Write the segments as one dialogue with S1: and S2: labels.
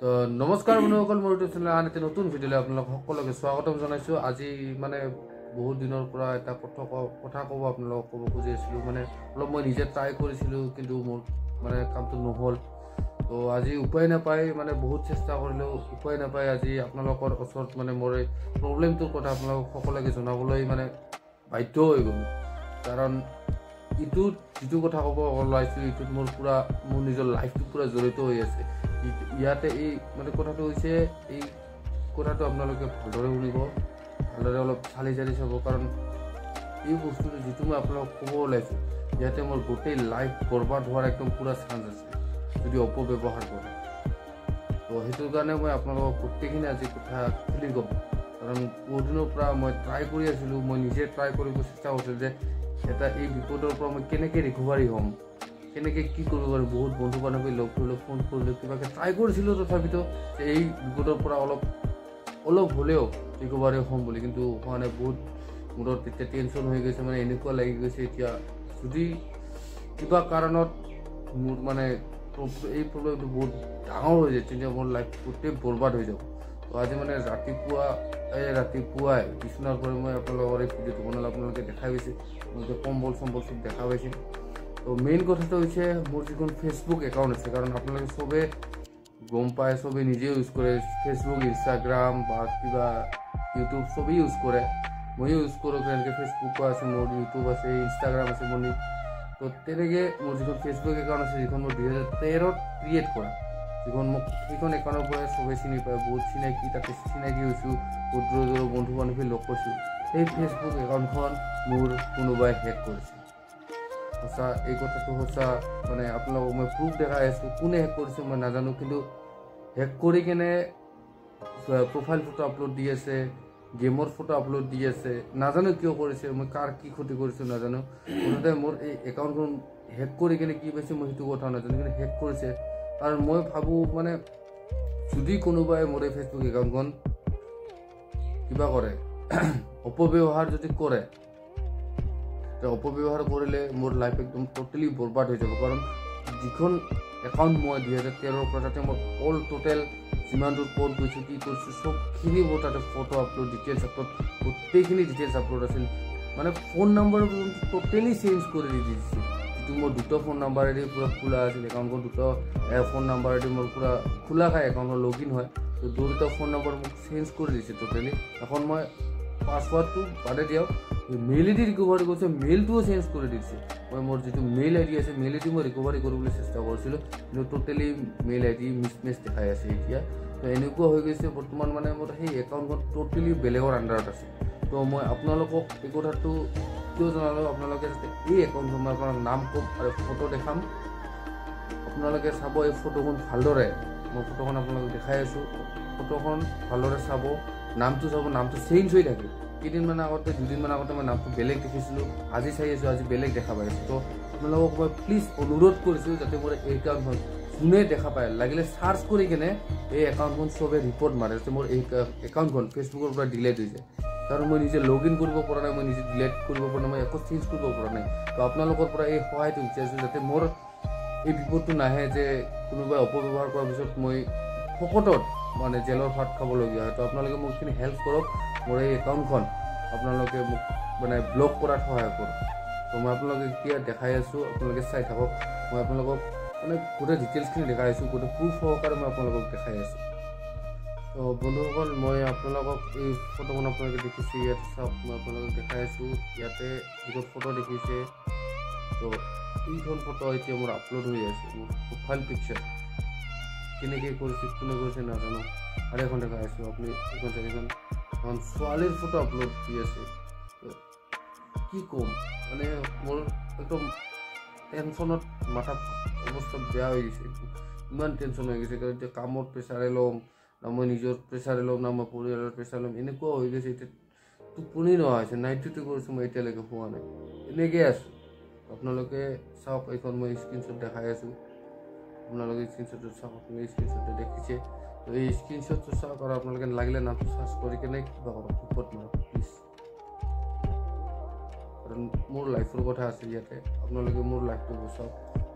S1: তো নমস্কাৰ বন্ধুসকল, মোৰ ইউটিউব চেনেলৰ আন এটি নতুন ভিডিঅ'লৈ আপোনালোক সকলোকে স্বাগতম জনাইছোঁ। আজি মানে বহুত দিনৰ পৰা এটা কথা ক'ব আপোনালোকক ক'ব খুজি আছিলোঁ, মানে অলপ মই নিজে ট্ৰাই কৰিছিলোঁ কিন্তু মোৰ মানে কামটো নহ'ল। তো আজি উপায় নাপাই, মানে বহুত চেষ্টা কৰিলেও উপায় নাপাই আজি আপোনালোকৰ ওচৰত মানে মোৰ এই প্ৰব্লেমটোৰ কথা আপোনালোক সকলোকে জনাবলৈ মানে বাধ্য হৈ গ'লোঁ। কাৰণ ইটোত যিটো কথা ক'ব ওলাইছোঁ এইটোত মোৰ পূৰা মোৰ নিজৰ লাইফটো পূৰা জড়িত হৈ আছে ইয়াতে। এই মানে কথাটো হৈছে, এই কথাটো আপোনালোকে ভালদৰে শুনিব, ভালদৰে অলপ চালি জাৰি চাব। কাৰণ এই বস্তুটো যিটো মই আপোনালোকক ক'ব ওলাইছোঁ, ইয়াতে মোৰ গোটেই লাইফ বৰবাদ হোৱাৰ একদম পূৰা চান্স আছে যদি অপব্যৱহাৰ কৰে। তো সেইটোৰ কাৰণে মই আপোনালোকক গোটেইখিনি আজি কথা খুলি ক'ম। কাৰণ বহুদিনৰ পৰা মই ট্ৰাই কৰি আছিলোঁ, মই নিজে ট্ৰাই কৰিব চেষ্টা কৰিছিলোঁ যে এটা এই বিপদৰ পৰা মই কেনেকৈ ৰিকভাৰী হ'ম, কেনেকৈ কি কৰিব পাৰোঁ। বহুত বন্ধু বান্ধৱী লগ ধৰিলোঁ, ফোন কৰিলোঁ, কিবাকৈ ট্ৰাই কৰিছিলোঁ, তথাপিতো এই বিপদৰ পৰা অলপ অলপ হ'লেও ৰিকভাৰী হ'ম বুলি, কিন্তু হোৱা নাই। বহুত মূৰত তেতিয়া টেনশ্যন হৈ গৈছে, মানে এনেকুৱা লাগি গৈছে এতিয়া যদি কিবা কাৰণত মোৰ মানে এই প্ৰব্লেমটো বহুত ডাঙৰ হৈ যায় তেতিয়া মোৰ লাইফ গোটেই বৰবাদ হৈ যাব। তো আজি মানে ৰাতিপুৱাই বিচনাৰ পৰা মই আপোনালোকৰ এই ভিডিঅ'টো বনালে, আপোনালোকে দেখাই পাইছে, আপোনালোকে কম্বল চম্বল চব দেখা পাইছে। তো মেইন কথাটো হৈছে মোৰ যিখন ফেচবুক একাউণ্ট আছে, কাৰণ আপোনালোকে চবে গম পায়, চবে নিজে ইউজ কৰে ফেচবুক, ইনষ্টাগ্ৰাম বা কিবা ইউটিউব চবেই ইউজ কৰে, ময়ো ইউজ কৰোঁ। তেনেকৈ ফেচবুকো আছে মোৰ, ইউটিউব আছে, ইনষ্টাগ্ৰাম আছে মোৰ। তো তেনেকৈ মোৰ যিখন ফেচবুক একাউণ্ট আছে, যিখন মোৰ 2013ত ক্ৰিয়েট কৰা, যিখন মোক সেইখন একাউণ্টৰ পৰাই চবেই চিনি পায়, বহুত চিনাকি, তাতে চিনাকি হৈছোঁ, বহুত দূৰৰ দূৰৰ বন্ধু বান্ধৱী লগ পাইছোঁ। সেই ফেচবুক একাউণ্টখন মোৰ কোনোবাই হেক কৰিছে। সঁচা, এই কথাটো সঁচা, মানে আপোনালোকক মই প্ৰুফ দেখাই আছোঁ। কোনে হেক কৰিছে মই নাজানো, কিন্তু হেক কৰি কেনে প্ৰফাইল ফটো আপলোড দি আছে, গেমৰ ফটো আপলোড দি আছে। নাজানো কিয় কৰিছে, মই কাৰ কি ক্ষতি কৰিছোঁ নাজানো। মুঠতে মোৰ এই একাউণ্টখন হেক কৰি কেনে কি পাইছে মই সেইটো কথা নাজানো, কিন্তু হেক কৰিছে। কাৰণ মই ভাবোঁ মানে যদি কোনোবাই মোৰ এই ফেচবুক একাউণ্টখন কিবা কৰে, অপব্যৱহাৰ যদি কৰে, অপব্যৱহাৰ কৰিলে মোৰ লাইফ একদম ট'টেলি বৰবাদ হৈ যাব। কাৰণ যিখন একাউণ্ট মই 2013ৰ পৰা, তাতে মোৰ অল টোটেল যিমান দূৰ ক'ত গৈছোঁ, কি কৰিছোঁ, চবখিনি মোৰ তাতে ফটো আপলোড, ডিটেইলছ আপলোড, গোটেইখিনি ডিটেইলছ আপলোড আছিল। মানে ফোন নাম্বাৰ টোটেলি চেঞ্জ কৰি দি দিছে। যিটো মোৰ দুটা ফোন নাম্বাৰেদি পূৰা খোলা আছিল একাউণ্টখন, দুটা ফোন নাম্বাৰেদি মোৰ পূৰা খোলা খাই একাউণ্টখন লগ ইন হয়, তো দুটা ফোন নাম্বাৰ মোক চেঞ্জ কৰি দিছে টোটেলি। এখন মই পাছৱাৰ্ডটো বাদে দিয়ক, মেইল আই ডি ৰিকভাৰী কৰিছোঁ, মেইলটোও চেঞ্জ কৰি দিছে। মই মোৰ যিটো মেইল আই ডি আছে, মেইল আই ডি মই ৰিকভাৰী কৰিবলৈ চেষ্টা কৰিছিলোঁ, কিন্তু টোটেলি মেইল আই ডি মিছমেচ দেখাই আছে এতিয়া। তো এনেকুৱা হৈ গৈছে বৰ্তমান, মানে মোৰ সেই একাউণ্টখন টোটেলি বেলেগৰ আণ্ডাৰত আছে। তো মই আপোনালোকক এই কথাটো কিয় জনালোঁ, আপোনালোকে যাতে এই একাউণ্টখন, মই আপোনাক নাম ক'ম আৰু ফটো দেখাম, আপোনালোকে চাব এই ফটোখন ভালদৰে। মই ফটোখন আপোনালোকক দেখাই আছোঁ, ফটোখন ভালদৰে চাব, নামটো চাব, নামটো চেঞ্জ হৈ থাকে। কেইদিনমান আগতে, দুদিনমান আগতে মই নামটো বেলেগ দেখিছিলোঁ, আজি চাই আছোঁ, আজি বেলেগ দেখা পাই আছোঁ। তো আপোনালোকক মই প্লিজ অনুৰোধ কৰিছোঁ যাতে মোৰ এই একাউণ্টখন যোনে দেখা পায়, লাগিলে চাৰ্চ কৰি কেনে এই একাউণ্টখন চবে ৰিপৰ্ট মাৰে, যাতে মোৰ এই একাউণ্টখন ফেচবুকৰ পৰা ডিলেট হৈ যায়। কাৰণ মই নিজে লগ ইন কৰিব পৰা নাই, মই নিজে ডিলেট কৰিব পৰা নাই, মই একো চেঞ্জ কৰিব পৰা নাই। তো আপোনালোকৰ পৰা এই সহায়টো বিচাৰিছোঁ যাতে মোৰ এই বিপদটো নাহে যে কোনোবাই অপব্যৱহাৰ কৰাৰ পিছত মই ফকটত মানে জেলৰ ভাত খাবলগীয়া হয়। তো আপোনালোকে মোক এইখিনি হেল্প কৰক, মোৰ এই একাউণ্টখন আপোনালোকে মোক মানে ব্লক কৰাত সহায় কৰক। তো মই আপোনালোকে এতিয়া দেখাই আছোঁ, আপোনালোকে চাই থাকক। মই আপোনালোকক মানে গোটেই ডিটেইলছখিনি দেখাই আছোঁ, গোটেই প্ৰুফ সহকাৰে মই আপোনালোকক দেখাই আছোঁ। তো বন্ধুসকল, মই আপোনালোকক এই ফটোখন আপোনালোকে দেখিছে, ইয়াত চাওক, মই আপোনালোকক দেখাই আছোঁ। ইয়াতে যিটো ফটো দেখিছে, তো এইখন ফটো এতিয়া মোৰ আপলোড হৈ আছে, মোৰ প্ৰফাইল পিকচাৰ। কেনেকৈ কৰিছে, কোনে কৰিছে নাজানো। আৰু এখন দেখাই আছোঁ, আপুনি এইখন চাওক, এইখন এখন ছোৱালীৰ ফটো আপলোড দি আছে। তো কি ক'ম, মানে মোৰ একদম টেনশ্যনত মাথা অৱস্থা বেয়া হৈ গৈছে, ইমান টেনশ্যন হৈ গৈছে। কাৰণ এতিয়া কামৰ প্ৰেছাৰে ল'ম না মই নিজৰ প্ৰেছাৰে ল'ম না মই পৰিয়ালৰ প্ৰেছাৰ ল'ম, এনেকুৱা হৈ গৈছে। এতিয়া টোপনি নহা হৈছে, নাইট ডিউটি কৰিছোঁ মই, এতিয়ালৈকে শুৱা নাই, এনেকৈয়ে আছোঁ। আপোনালোকে চাওক, এইখন মই স্ক্ৰীনশ্বট দেখাই আছোঁ, আপোনালোকে স্ক্ৰীনশ্বটটো চাওক, আপোনালোকে স্ক্ৰীনশ্বটটো দেখিছে। তো এই স্ক্ৰীনশ্বটটো চাওক আৰু আপোনালোকে লাগিলে নামটো চাৰ্চ কৰি কেনে কিবা কৰক, ৰিপৰ্ট মাৰক প্লিজ। কাৰণ মোৰ লাইফৰ কথা আছে ইয়াতে, আপোনালোকে মোৰ লাইফটো বচাওক।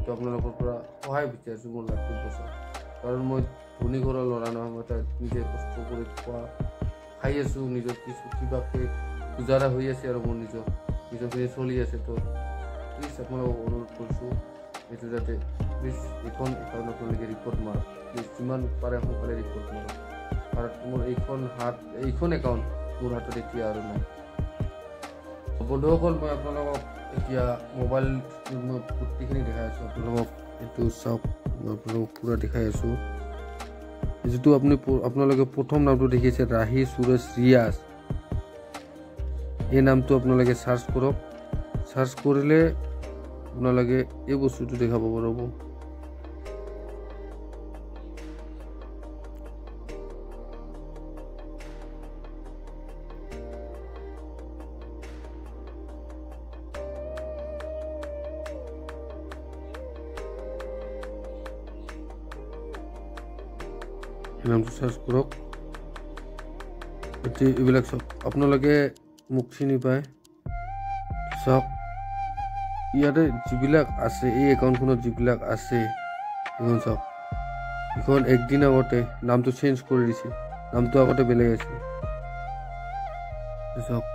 S1: তো আপোনালোকৰ পৰা সহায় বিচাৰিছোঁ, মোৰ লাইফটো বচাওক। কাৰণ মই ধনী ঘৰৰ ল'ৰা নহয়, মই এটা নিজে কষ্ট কৰি খোৱা খাই আছোঁ, নিজৰ কিছু কিবাকৈ গুজাৰা হৈ আছে আৰু মোৰ নিজৰ নিজৰখিনি চলি আছে। তো প্লিজ আপোনালোকক অনুৰোধ কৰিছোঁ এইটো যাতে প্লিজ এইখন একাউণ্ট আপোনালোকে ৰিপৰ্ট মাৰক, প্লিজ যিমান পাৰে সোনকালে ৰিপৰ্ট মাৰক, কাৰণ মোৰ এইখন একাউণ্ট মোৰ হাতত এতিয়া আৰু নাই। বন্ধুসকল, মই আপোনালোকক এতিয়া মোবাইল মই গোটেইখিনি দেখাই আছোঁ আপোনালোকক, এইটো চাওক, মই আপোনালোকক পূৰা দেখাই আছোঁ। যিটো আপোনালোকে প্ৰথম নামটো দেখিছে ৰাহি সুৰেশ ৰিয়াজ, এই নামটো আপোনালোকে চাৰ্চ কৰক। চাৰ্চ কৰিলে আপোনালোকে এই বস্তুটো দেখা পাব। ৰ'ব, নামটো চাৰ্চ কৰক। এতিয়া এইবিলাক চাওক, আপোনালোকে মোক চিনি পায়। চাওক ইয়াতে যিবিলাক আছে, এই একাউণ্টখনত যিবিলাক আছে এইখন চাওক, এইখন একদিন আগতে নামটো চেঞ্জ কৰি দিছে, নামটো আগতে বেলেগ আছিল। চাওক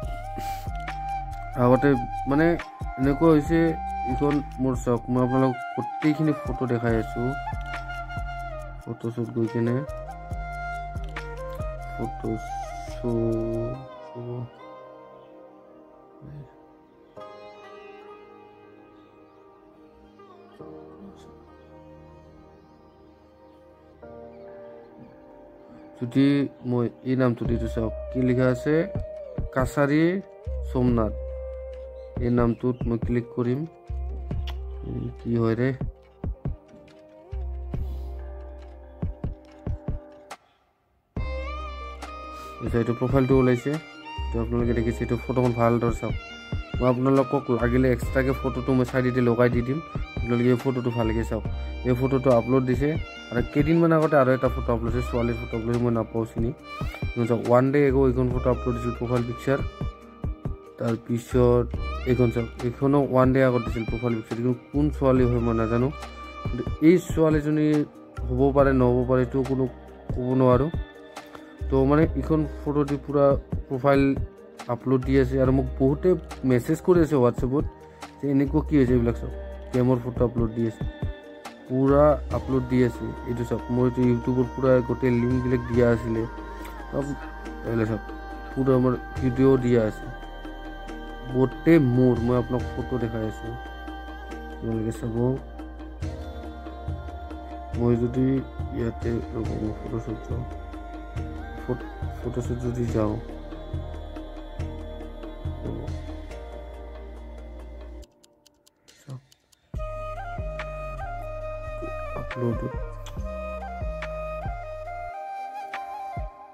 S1: আগতে মানে এনেকুৱা হৈছে এইখন মোৰ। চাওক মই আপোনালোকক গোটেইখিনি ফটো দেখাই আছোঁ। ফটোশ্বুট গৈ কেনে ফটো যদি মই এই নামটো দিছোঁ, চাওক কি লিখা আছে, কাছাৰী সোমনাথ, এই নামটোত মই ক্লিক কৰিম। কি হয় ৰে, এইটো প্ৰফাইলটো ওলাইছে, এইটো আপোনালোকে দেখিছে। এইটো ফটোখন ভালদৰে চাওক। মই আপোনালোকক লাগিলে এক্সট্ৰাকৈ ফটোটো মই চাইডতে লগাই দি দিম, আপোনালোকে এই ফটোটো ভালকৈ চাওক। এই ফটোটো আপলোড দিছে আৰু কেইদিনমান আগতে আৰু এটা ফটো আপলোড দিছে, ছোৱালীৰ ফটো আপলোড, মই নাপাওঁ চিনি। চাওক ওৱান ডে এগো এইখন ফটো আপলোড দিছিল, প্ৰফাইল পিকচাৰ। তাৰপিছত এইখন চাওক, এইখনো ওৱান ডে আগত দিছিল প্ৰফাইল পিকচাৰ। কিন্তু কোন ছোৱালী হয় মই নাজানো, কিন্তু এই ছোৱালীজনী হ'ব পাৰে নহ'ব পাৰে এইটো কোনো ক'ব নোৱাৰোঁ। তো মানে এইখন ফটো দি পূৰা প্ৰফাইল আপলোড দি আছে আৰু মোক বহুতে মেছেজ কৰি আছে হোৱাটছএপত যে এনেকুৱা কি হৈছে। এইবিলাক চাওক, গেমৰ ফটো আপলোড দি আছে, পূৰা আপলোড দি আছে। এইটো চাওক, মোৰ এইটো ইউটিউবত পূৰা গোটেই লিংকবিলাক দিয়া আছিলে। এইবিলাক চাওক, পূৰা মোৰ ভিডিঅ' দিয়া আছে গোটেই মোৰ। মই আপোনাক ফটো দেখাই আছোঁ, আপোনালোকে চাব। মই যদি ইয়াতে ফটোশ্বুট যাওঁ, ফটোশ্বুট যদি যাওঁ, আপলোড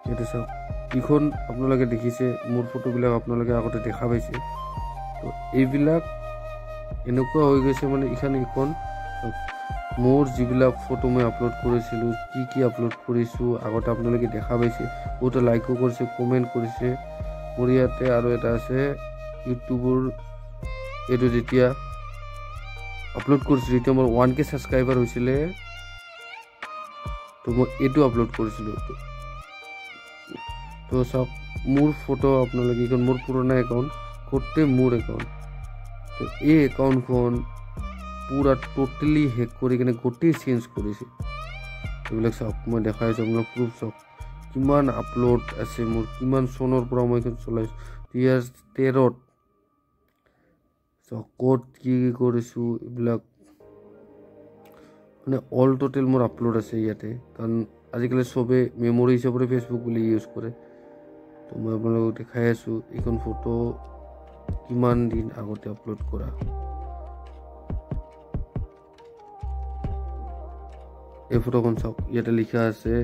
S1: ইয়াতে চাওক, এইখন আপোনালোকে দেখিছে মোৰ ফটোবিলাক, আপোনালোকে আগতে দেখা পাইছে। তো এইবিলাক এনেকুৱা হৈ গৈছে, মানে এইখন মোৰ যিবিলাক ফটো মই আপলোড কৰিছিলোঁ, কি কি আপলোড কৰিছোঁ আগতে আপোনালোকে দেখা পাইছে, বহুতে লাইকো কৰিছে, কমেণ্ট কৰিছে। মোৰ ইয়াতে আৰু এটা আছে ইউটিউবৰ, এইটো যেতিয়া আপলোড কৰিছিলোঁ যেতিয়া মোৰ 1K subscriber হৈছিলে, তো মই এইটো আপলোড কৰিছিলোঁ। তো চাওক মোৰ ফটো আপোনালোকে, এইখন মোৰ পুৰণা একাউণ্ট, গোটেই মোৰ একাউণ্ট। তো এই একাউণ্টখন পূৰা টোটেলি হেক কৰি কিনে গোটেই চেঞ্জ কৰিছে। এইবিলাক চাওক, মই দেখাই আছোঁ আপোনাক প্ৰুফ। চাওক কিমান আপলোড আছে মোৰ, কিমান চনৰ পৰা মই এইখন চলাইছোঁ, 2013ত। চাওক ক'ত কি কি কৰিছোঁ, এইবিলাক মানে অল টোটেল মোৰ আপলোড আছে ইয়াতে। কাৰণ আজিকালি চবে মেমৰি হিচাপতে ফেচবুক বুলি ইউজ কৰে। তো মই আপোনালোকক দেখাই আছোঁ এইখন ফটো কিমান দিন আগতে আপলোড কৰা। এই ফটোখন চাওক, ইয়াতে লিখা আছে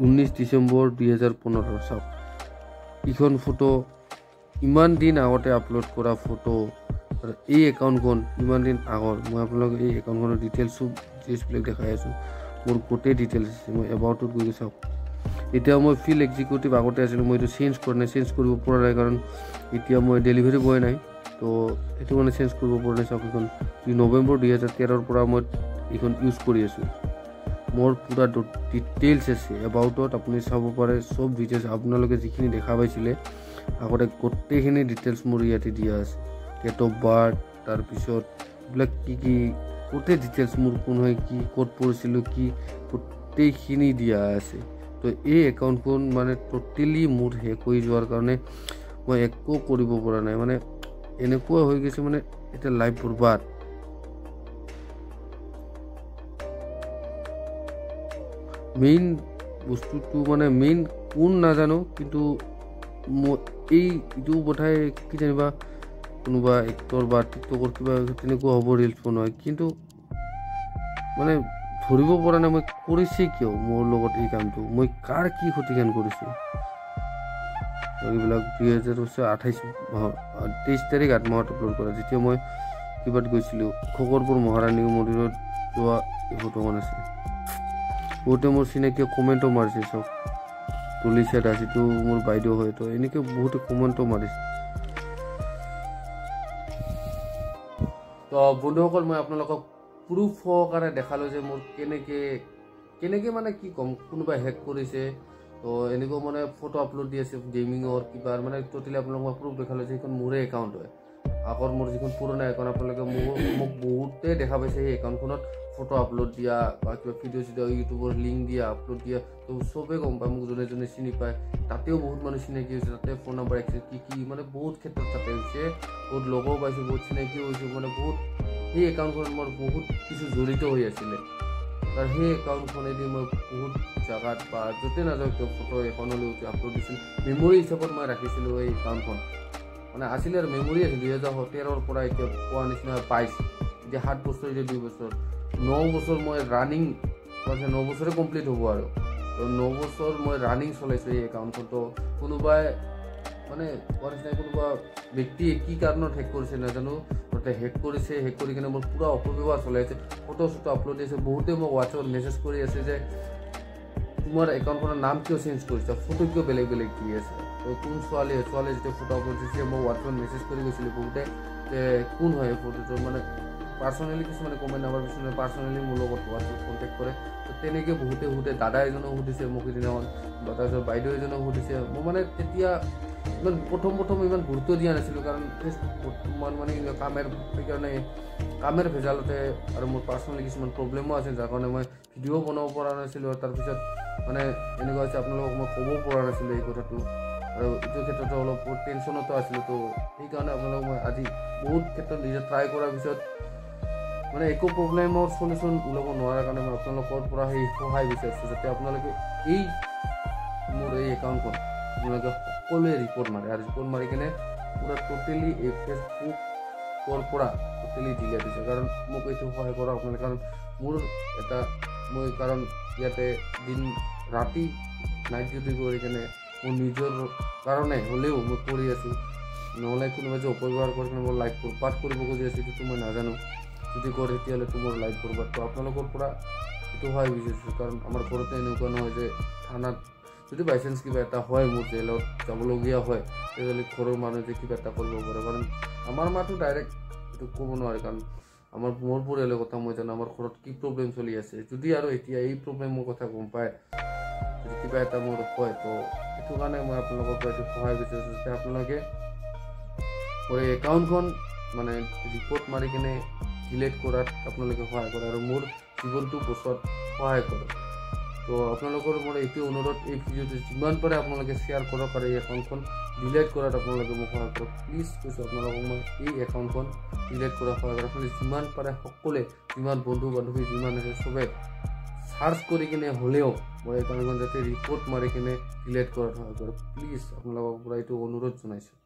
S1: 19 ডিচেম্বৰ 2015। চাওক এইখন ফটো ইমান দিন আগতে আপলোড কৰা ফটো, আৰু এই একাউণ্টখন ইমান দিন আগৰ। মই আপোনালোকক এই একাউণ্টখনৰ ডিটেইলছো ডিটেইলছবিলাক দেখাই আছোঁ, মোৰ গোটেই ডিটেইলছ আছে। মই এবাউটত গৈ চাওক, এতিয়া মই ফিল্ড এক্সিকিউটিভ আগতে আছিলোঁ, মই এইটো চেঞ্জ কৰা নাই, চেঞ্জ কৰিব পৰা নাই, কাৰণ এতিয়া মই ডেলিভাৰী বয় নাই, তো সেইটো কাৰণে চেঞ্জ কৰিব পৰা নাই। চাওক এইখন 2 নৱেম্বৰ 2013ৰ পৰা মই এইখন ইউজ কৰি আছোঁ। মোৰ পূৰা ডিটেইলছ আছে। এবাউটত আপুনি চাব পাৰে চব ডিটেইলছ, আপোনালোকে যিখিনি দেখা পাইছিলে আগতে গোটেইখিনি ডিটেইলছ মোৰ ইয়াতে দিয়া আছে। ডেট অফ বাৰ্থ, তাৰপিছত এইবিলাক কি কি গোটেই ডিটেইলছ মোৰ কোন হয়, কি ক'ত পঢ়িছিলোঁ, কি গোটেইখিনি দিয়া আছে। তো এই একাউণ্টখন মানে ট'টেলি মোৰ শেষ হৈ যোৱাৰ কাৰণে মই একো কৰিব পৰা নাই, মানে এনেকুৱা হৈ গৈছে, মানে এতিয়া লাইফ বৰবাদ। মেইন বস্তুটো মানে মেইন কোন নাজানো, কিন্তু মই এইটো বোধহয় কিজানিবা কোনোবা এক্টৰ বা টিকটকৰ কিবা তেনেকুৱা হ'ব ৰিলচ বনোৱা, কিন্তু মানে ধৰিব পৰা নাই মই কৰিছে কিয় মোৰ লগত এই কামটো, মই কাৰ কি ক্ষতিজ্ঞান কৰিছোঁ। এইবিলাক 2028 মাহৰ 23 তাৰিখ 8 মাহত আপলোড কৰা, যেতিয়া মই কিবাত গৈছিলোঁ খগৰপুৰ মহাৰাণী মন্দিৰত যোৱা এই ফটোখন আছে। বহুতে মোৰ চিনাকি কমেণ্টো মাৰিছে, চব তুলিছে দাস এইটো মোৰ বাইদেউ হয়, তো এনেকৈ বহুতে কমেণ্টো মাৰিছে। তো বন্ধুসকল, মই আপোনালোকক প্ৰুফ সহকাৰে দেখালোঁ যে মোৰ কেনেকৈ কেনেকৈ মানে কি ক'ম, কোনোবাই হেক কৰিছে। তো এনেকুৱা মানে ফটো আপলোড দি আছে গেমিঙৰ কিবা, মানে ট'টেলি আপোনালোকক মই প্ৰুফ দেখালোঁ যে সেইখন মোৰে একাউণ্ট হয়। আগৰ মোৰ যিখন পুৰণা একাউণ্ট, আপোনালোকে মোক বহুতেই দেখা পাইছে সেই একাউণ্টখনত ফটো আপলোড দিয়া বা কিবা ভিডিঅ' চিডিঅ' ইউটিউবৰ লিংক দিয়া আপলোড দিয়া, তো চবেই গম পায়, মোক যোনে যোনে চিনি পায়। তাতেও বহুত মানুহ চিনাকি হৈছে, তাতে ফোন নাম্বাৰ এক্সচেঞ্জ কি কি মানে বহুত ক্ষেত্ৰত তাতে হৈছে, বহুত লগো পাইছোঁ, বহুত চিনাকিও হৈছোঁ, মানে বহুত সেই একাউণ্টখনত মোৰ বহুত কিছু জড়িত হৈ আছিলে। আৰু সেই একাউণ্টখনেদি মই বহুত জেগাত বা য'তে নাযাওঁ কিয় ফটো এখন হ'লেও আপলোড দিছিলোঁ, মেমৰি হিচাপত মই ৰাখিছিলোঁ এই একাউণ্টখন, মানে আছিলে আৰু মেমৰি আছিল। 2013ৰ পৰা এতিয়া পোৱা নিচিনা 22, এতিয়া 7 বছৰ, এতিয়া 2 বছৰ, 9 বছৰ মই ৰানিং, 9 বছৰে কমপ্লিট হ'ব আৰু। তো 9 বছৰ মই ৰানিং চলাইছোঁ এই একাউণ্টখন। তো কোনোবাই মানে কোৱা নিচিনা কোনোবা ব্যক্তিয়ে কি কাৰণত হেক কৰিছে নাজানো, তাতে হেক কৰিছে, হেক কৰি কিনে মোৰ পূৰা অপব্যৱহাৰ চলাই আছে, ফটো চটো আপলোড দিছে। বহুতে মোক হোৱাটছএপত মেছেজ কৰি আছে যে তোমাৰ একাউণ্টখনৰ নাম কিয় চেঞ্জ কৰিছা, ফটো কিয় বেলেগ বেলেগ দি আছে, তো কোন ছোৱালী হয়, ছোৱালীয়ে যেতিয়া ফটো আপলোড দিছে মই হোৱাটছএপত মেছেজ কৰি গৈছিলোঁ বহুতে যে কোন হয় এই ফটোটো, মানে পাৰ্চনেলি কিছুমানে কমেণ্ট নাম্বাৰ, কিছুমানে পাৰ্চনেলি মোৰ লগত হোৱাটছএপ কণ্টেক্ট কৰে। তো তেনেকৈ বহুতে সোধে, দাদা এজনেও সুধিছে মোক সেইদিনাখন, বা তাৰপিছত বাইদেউ এজনেও সুধিছে। মই মানে তেতিয়া ইমান প্ৰথম প্ৰথম ইমান গুৰুত্ব দিয়া নাছিলোঁ, কাৰণ ফেচবুক বৰ্তমান মানে কামেৰ সেইকাৰণে কামেৰ ভেজালতে আৰু মোৰ পাৰ্চনেলি কিছুমান প্ৰব্লেমো আছিল, যাৰ কাৰণে মই ভিডিঅ' বনাব পৰা নাছিলোঁ। আৰু তাৰপিছত মানে এনেকুৱা হৈছে আপোনালোকক মই ক'ব পৰা নাছিলোঁ এই কথাটো, আৰু এইটো ক্ষেত্ৰতো অলপ টেনশ্যনতো আছিলোঁ। তো সেইকাৰণে আপোনালোকক মই আজি বহুত ক্ষেত্ৰত নিজে ট্ৰাই কৰাৰ পিছত মানে একো প্ৰব্লেমৰ চলিউশ্যন ওলাব নোৱাৰাৰ কাৰণে মই আপোনালোকৰ পৰা সেই সহায় বিচাৰিছোঁ, যাতে আপোনালোকে এই মোৰ এই একাউণ্টখন আপোনালোকে সকলোৱে ৰিপৰ্ট মাৰে, আৰু ৰিপৰ্ট মাৰি কিনে পূৰা ট'টেলি এই ফেচবুকৰ পৰা ট'টেলি ডিলিট হৈছে। কাৰণ মোক এইটো সহায় কৰা আপোনালোকে, কাৰণ মোৰ এটা মই কাৰণ ইয়াতে দিন ৰাতি নাইট ডিউটি কৰি কিনে মোৰ নিজৰ কাৰণে হ'লেও মই কৰি আছোঁ, নহ'লে কোনোবাই যে অপব্যৱহাৰ কৰি কিনে মোৰ লাইফ বৰবাদ কৰিব খুজি আছে সেইটোতো মই নাজানো, যদি কৰে তেতিয়াহ'লেতো মোৰ লাইফ বৰবাদ। তো আপোনালোকৰ পৰা এইটো সহায় বিচাৰিছোঁ, কাৰণ আমাৰ ঘৰতে এনেকুৱা নহয় যে থানাত যদি বাই চান্স কিবা এটা হয় মোৰ জেলত যাবলগীয়া হয় তেতিয়াহ'লে ঘৰৰ মানুহে যে কিবা এটা কৰিব পাৰে, কাৰণ আমাৰ মাতো ডাইৰেক্ট এইটো ক'ব নোৱাৰে, কাৰণ আমাৰ মোৰ পৰিয়ালৰ কথা মই জানো, আমাৰ ঘৰত কি প্ৰব্লেম চলি আছে। যদি আৰু এতিয়া এই প্ৰব্লেমৰ কথা গম পায় যদি কিবা এটা মোৰ হয়, তো সেইটো কাৰণে মই আপোনালোকৰ পৰা এইটো সহায় বিচাৰিছোঁ, যাতে আপোনালোকে মোৰ এই একাউণ্টখন মানে ৰিপৰ্ট মাৰি কিনে ডিলিট কৰাত আপোনালোকে সহায় কৰে আৰু মোৰ জীৱনটো বচোৱাত সহায় কৰে। তো আপোনালোকৰ মোৰ এইটো অনুৰোধ, এই ভিডিঅ'টো যিমান পাৰে আপোনালোকে শ্বেয়াৰ কৰক আৰু এই একাউণ্টখন ডিলিট কৰাত আপোনালোকে মোক সহায় কৰক। প্লিজ কৈছোঁ আপোনালোকক মই এই একাউণ্টখন ডিলিট কৰাত সহায় কৰক। আপোনালোকে যিমান পাৰে সকলোৱে, যিমান বন্ধু বান্ধৱী যিমান আছে চবে চাৰ্চ কৰি কিনে হ'লেও মোৰ একাউণ্টখন যাতে ৰিপৰ্ট মাৰি কিনে ডিলিট কৰাত সহায় কৰক। প্লিজ আপোনালোকৰ পৰা এইটো অনুৰোধ জনাইছোঁ।